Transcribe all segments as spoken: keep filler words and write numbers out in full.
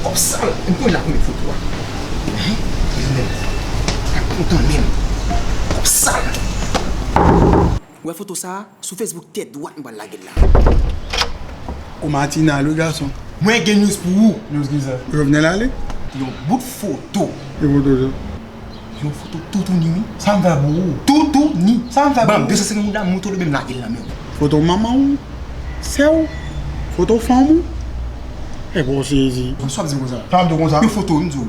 Kòb sal. M konn la premye foto a. Hein? Li menm. Pa kontan menm. Kòb sal. Ou wè foto sa a? Sou Facebook tèt dwat m pral lage l la. Ou matinal wi gason. Mwen gen news pou ou. News ki sa? Jovenel ale? Yon bout foto. Ki foto sa? Yon foto toutouni wi. Sa m fè pou ou? Toutouni. Sa m fè pou ou? Ban m de san senkant goud la, moute w, m lage l nan men w. Foto manman w, sè w, foto fanm ou. E bon sezi. Sa w ap di konsa? Sa w ap di konsa? Yon foto, m di w.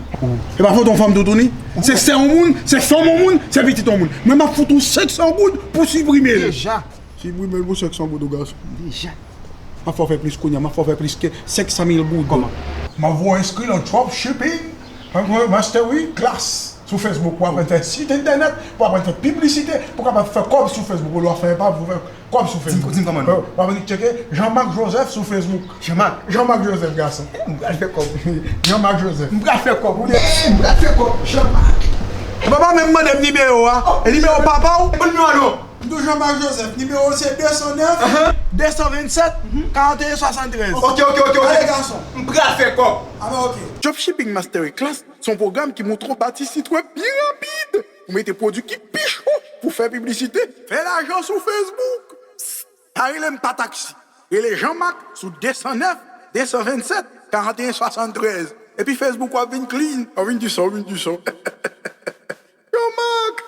E pa foto yon fanm toutouni? Se sè yon moun, se fanm yon moun, se pitit yon moun. Mwen m ap fout ou senk san goud pou siprime l. Deja. Siprime l pou senk san goud ou gason. Deja. M ap fè w fè plis kounye a, m ap fè w fè plis ke senk san mil goud. Kòman? M ap voye enskri nan dropshipping, master wi, klas sou Facebook pou aprann fè sit entènèt, pou aprann fè piblisite, pou kapab fè kòb sou Facebook. Olye w ap fè epa pou fè kòb sou Facebook. Di m kòman non. W ap annik tcheke Jean Marc Joseph sou Facebook. Jean Marc. Jean Marc Joseph gason. M pral fè kòb. Jean Marc Joseph. M pral fè kòb. Ou de, m pral fè kòb. Jean Marc. Papa menm mande m nimewo a. E nimewo papa w? Ban m nimewo a non. M tou Jean Marc Joseph, nimewo se de san nèf, de san vennsèt, karanteyen swasanntrèz. Ok, ok, ok, ok. Ale gason. M pral fè kòb. A ben ok. Dropshipping Master Class se yon pwogram ki montre w bati sit wèb byen rapid pou mete pwodui ki pi cho pou fè piblisite. Fè lajan sou Facebook. Pa rele m pa taksi. Rele Jean Marc sou de san nèf, de san vennsèt, karanteyen swasanntrèz. Epi Facebook w ap vin clean. W ap vin di sa, w ap vin di sa. Jean Marc!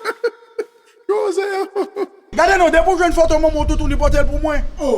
Joseph! Gade non, depi w jwenn foto manman w toutouni pote l pou mwen. Oh,